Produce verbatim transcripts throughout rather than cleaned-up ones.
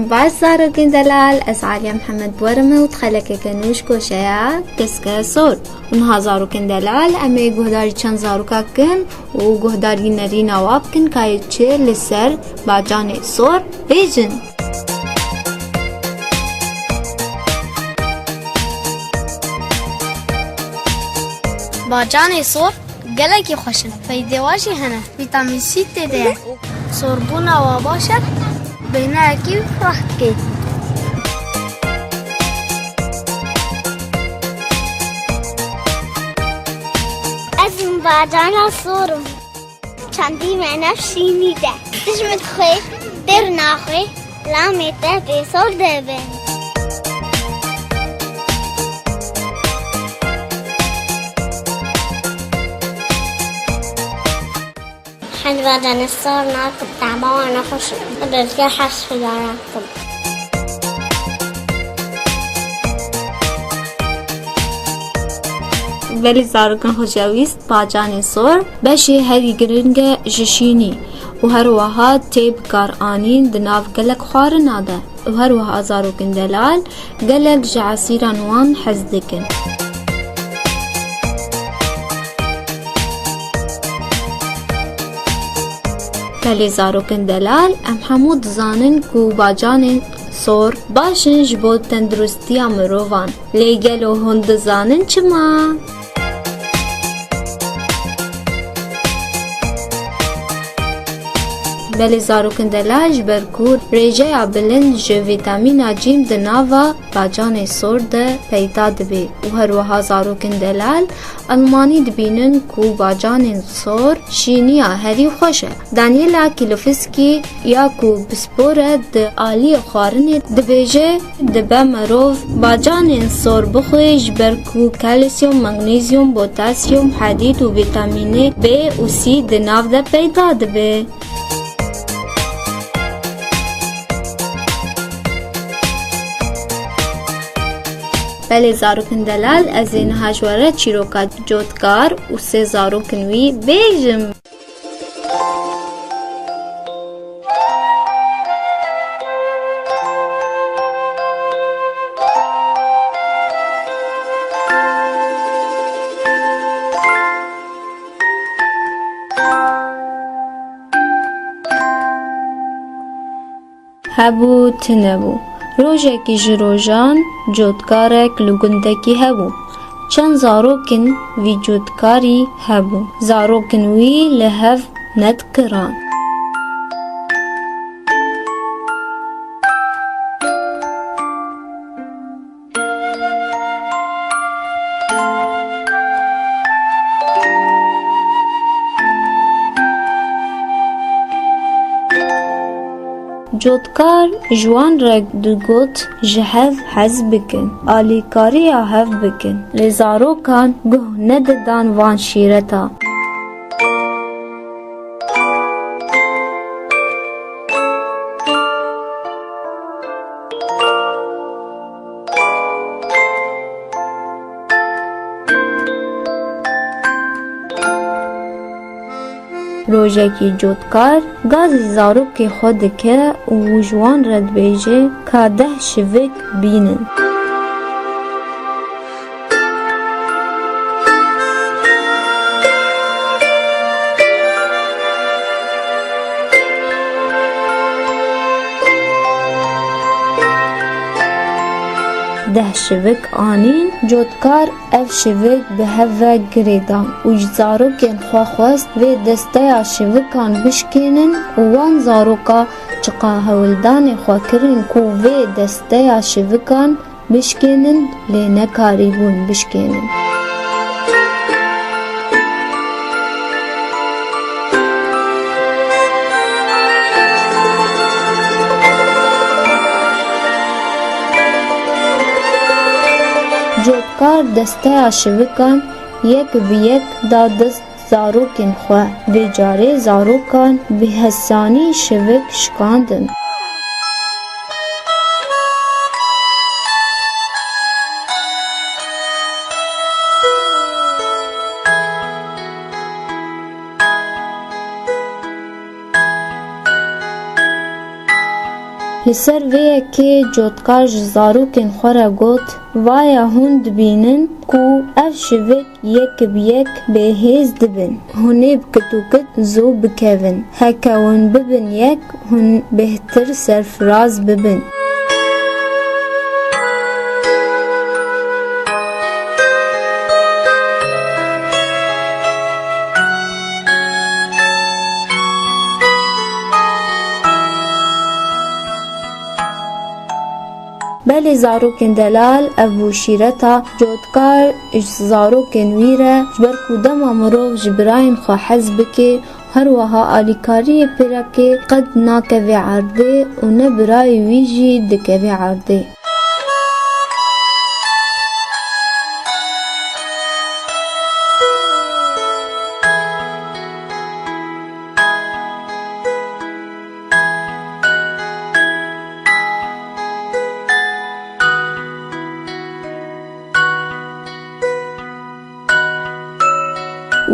Baş zarokên delal, ez Aliye Mihemed bi we re me û di xelekeke nû ji koşeya Keske Sor. Û niha zarokên delal, em ê guhdarî çend zaroka kin û guhdarî nerîna wa bikin ka yê çi li ser bacanê sor bêjin. Bacanê sor gelekî xweş in. Feydê wa jî hene. Vîtamîn C tê de ye. Sorbûna wa baş e. Bêhneyekî fireh dike. Ez bacana sor im. Çandî me nav şînî de. Tişt min dixwe, dêr naxwe, lamê te bê sor dibin. Hend bacane sor nakim, tema wana xweş, bi vê hez xuyara kim. Belê zarokan xweşewîst, bacanên sor beşê herî giring e ji şînî û her wiha tê bikaranîn di nav gelek xwarina de û her wiha zarokên delal gelek ji esîran wan hez dikin. Belê zarokên delal, em hemû dizanin ku bacanên sor baş in ji bo tenduristiya mirovan. Lê gelo hûn dizanin çima? Belê zarokên delal, ji ber ku rêjeya bilind ji vîtamîna C di nava bacanê sor de peyda dibe û her wiha zarokên delal Almanî dibînin ku bacanên sor şîniya herî xweş e. Daniela Kilofiski ya ku pispor e di aliyê xwarinê dibêje, dibe merov bacanên sor bixwe ji ber ku kalsiyum, magnezyum, potasyum, hedîd û vîtamînê B û C di nav de peyda dibe. Belê zarokên delal, ez ê niha ji we re çîroka cotkar û sê zarokên wî bêjim. Hebû, tune bû. Rojekî ji rojan cotkarek li gundekî hebû. Çend zarokên vî cotkarî hebûn. Zarokên wî li hev nedikiran. Cotkar ji wan re digot, ji hev hez bikin, alîkariya hev bikin. Lê zarokan guh nedidan van şîreta. Rojekî cotkar gazî zarokê xwe dike û ji wan re dibêje ka deh şivik bînin. Deh şivik anîn, cotkar ev şivik bi hev ve girêdan û ji zarokên xwe xwest vê desteya şivikan bişkênin û wan zaroka çiqa hewldanê xwe kirin ku vê desteya şivikan bişkênin, lê nekarîbûn bişkênin. Cotkar desteya şivikan yek bi yek da dest zarokên xwe. Vê carê zarokan bi hesanî şivik şikandin. Li ser vê yekê cotkar ji zarokên xwe re got, Vaya hûn dibînin ku ev şivik yek bi yek bêhêz dibin. Hûn ê bi kit û kit zû bikevin. Heke hûn bibin yek, hûn bêhtir serfiraz bibin. Belê zarokên delal, ev bû şîreta cotkar ji zarokên wî re, ji ber ku dema mirov ji birayên xwe hez bike, her wiha alîkariyê pê re ke qet nakeve erdê û ne birayê wî jî dikeve erdê.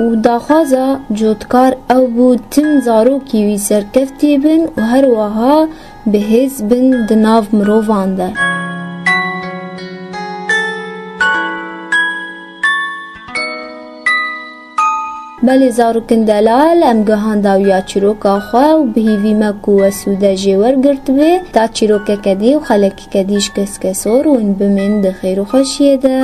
Û daxwaza cotkar ew bû, tim zarokî wî serkeftî bin û her wiha bi hêz bin di nav mirovan de. Belê zarokên delal, em gihan dawiya çîroka xwe û bi hîvî me ku we sûde jê wergirtibê, ta çîrokeke dî û xelekeke dî ji keskesor win bimên di xêr û xweşiyê de.